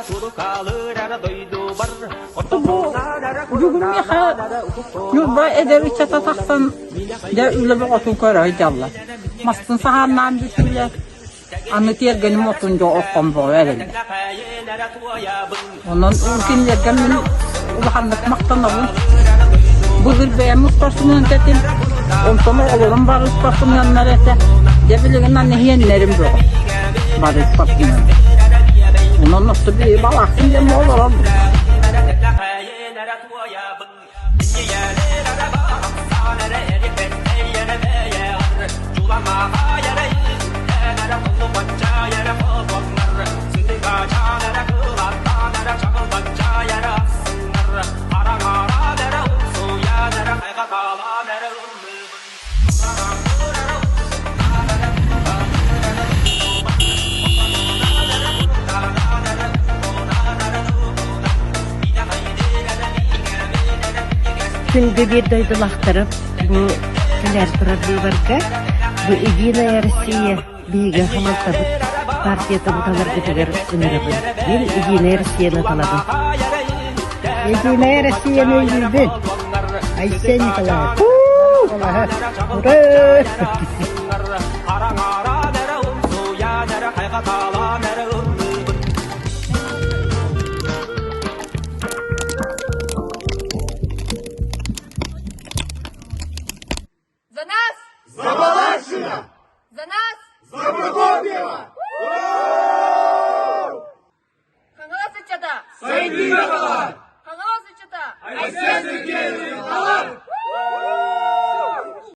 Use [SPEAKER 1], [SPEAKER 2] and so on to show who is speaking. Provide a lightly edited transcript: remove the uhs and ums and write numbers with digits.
[SPEAKER 1] Бу бүгүн миэхэ Ньурба эдэр ыччата тахсан дьэ үлэ бөҕөтүн көрө сылдьаллар. Маспын саһааннаан бүтүүлэр. Аны тиэргэним отун дьэ окком бөҕө эрэллэр. Онон ол кинилэргэ мин улаханнык махтанабын. Былыр бэйэм устарсыныан этим, онтон оҕолорум бары устарсыныаннар этэ. Дьэ билигин аны иһиэннэрим бөҕө. Бары устарсыныан. Онон отто биһи балаахпын диэн олоробут.
[SPEAKER 2] Күндү биир дойдулаахтарым, бу кэлэр турар быыбарга бу Единая Россия биһиги хамалтабыт партиятын таларгытыгар ыҥырабын. Мин Единая Россияны талабын.
[SPEAKER 3] Единая Россияны өйүүбүн. Айсен Николаев. Ура!
[SPEAKER 4] За нас!
[SPEAKER 5] За Балашина!
[SPEAKER 4] За нас!
[SPEAKER 5] За Прокопьева!
[SPEAKER 4] Хаҥалас ыччата!
[SPEAKER 5] Сайдыы сахалар!
[SPEAKER 4] Хаҥалас ыччата!
[SPEAKER 5] Айсен Сергеевич!